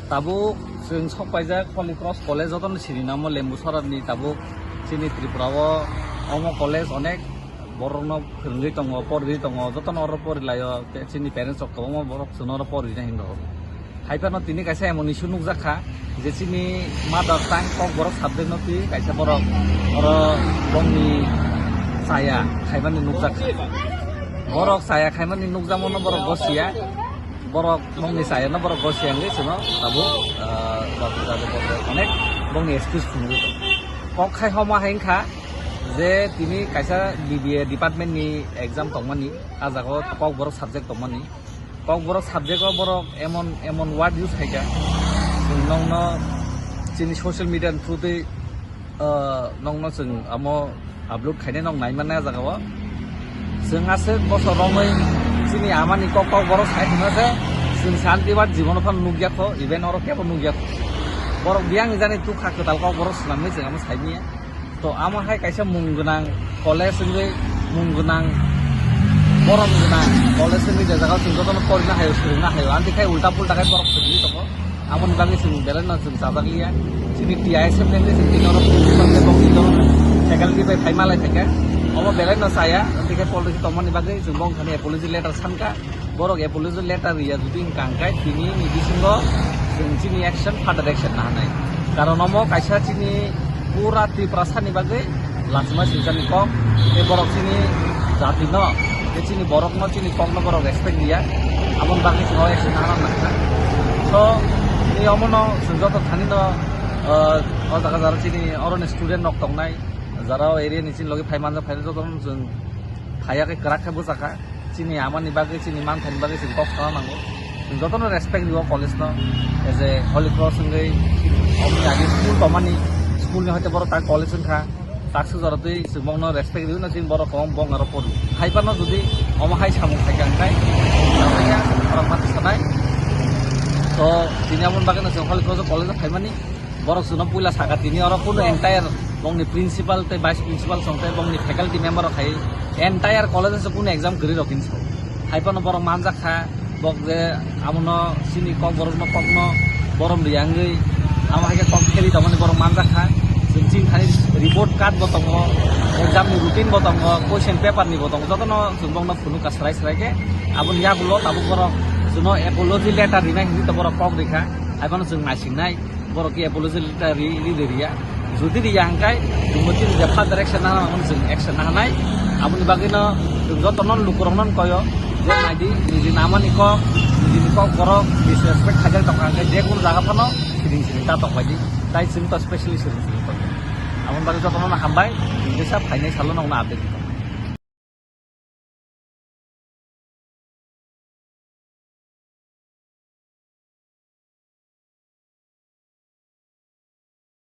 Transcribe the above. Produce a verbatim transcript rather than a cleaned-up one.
Tabuk chwng sok paijak Holy Cross College, jotono sini namo Lembuchorani. Tabuk chini Tripura o omo college onek borokno phwrwngwi tongo, porwi tongo, jotono oro porilaio, te chini parents rok kwbangma borok chwngno oro porwina hinwi rw. Haiphano tini kaisa emon issue nukjak kha je chini mother tongue Kokborok subject no twi kaisa borok oro bongni chaya khaimani nukjak kha. Borok chaya khaimani nukjakmano borok gosiya. Borok bongni chayano borok gosiya wngwi chwngno tabuk, ah, onek bongni excuse phunugwi tongo. Kok khai homa hai wngkha je tini kaisa B B A department ni exam tongmani, ah jaga o Kokborok subject tongmani. Kokborok subject o borok emon, emon word use khaikha, chwng nokno chini social media ni through twi, ah, nokno chwng amo upload khainai nok nai mannai ah jaga o. Chwng aswk bosor romwi chini amani kok Kokborok sai hwnma se chwng santi bar jibono phano nukya kho, even oro kebo nukya kho. Borok biyang jani tukha kwtal Kokborok swnamwi chwng amo sai manya. To amo hai kaisa mung gwnang college wngwi mung gwnang borom gwnang college wngwi je jaga o chwng jotono porina haio, swrwngna haio, amtwi khai ulta pulta khai borok swrwngwi tongo. Aboni bagwi chwng belai no chwng chajak liya. Chini T I S F ni chwng tini oro principal tei bokni jotono faculty bai phai malai phaikha. Omo belai no chaya, amtwi khai policy tongmani bagwi chwng bo wngkha ni apology letter sankha. Borok apology letter riya jodi wngkha hwnkhe tini ni bisingo chwng chini action, further action nahanai. Karon omo kaisa chini pura Tiprasa ni bagwi lachima swijani kok, tei borok chini jati no, tei chini borok no, chini kok no borok respect riya. Aboni bagwi chwng o action nahana nangkha. So, tini omo no chwng joto thani no, ah, o jaga jara chini oro ni student rok tongnai, jara o area ni chini logi phai manjak phai joto no chwng phaiya khe kwrak khe bwchakha. Chini amani bagwi, chini manthani bagwi chwng kok sana nango. Chwng jotono respect rio college no. As a Holy Cross wngwi omni age school tongmani, school ni hoite borok tak college wngkha. Tak sujaro twi chwng bongno respect rio no, chini borok kwbang bong aro poru. Hai phano jodi omo hai samung khaikha hwnkhe, borok mati sanai. So, tini amoni bagwi no chwng Holy Cross college o phaimani. Borok chwngno puila saka tini oro kunu entire bongni principal tei vice principal song tei bongni faculty member rok hai entire college o kunu exam kwrwi rok hinwi sao. Hai phano borok manjak kha, bok je amono chini kok borokno kokno borom riya wngwi amo hai khe kok kheli tongmani borok manjak kha. Chwng chini thani report card bo tongo, exam ni routine bo tongo, question paper ni bo tongo, jotono chwng bongno phunukha swrai swrai khe. Aboni yagulo tabuk borok chwngno apology letter rinai hinwi to borok kok rikha, hai phano chwng naisingnai. Borok khe apology letter ri, ri de riya. Jodi riya hwnkhe, chwngbo chini je further action nana, omono chwng action nahanai. Aboni bagwino chwng jotono lukurokno koyo, je naidi, nijini amani kok, nijini kok borok disrespect khaijak tongkha hwnkhe, je kunu jaga phano siring siring ta tongbaidi. Tai chwng to specially siring siring tong. Aboni bagwi jotono hambai, chwng kisa phainai salo nokno update.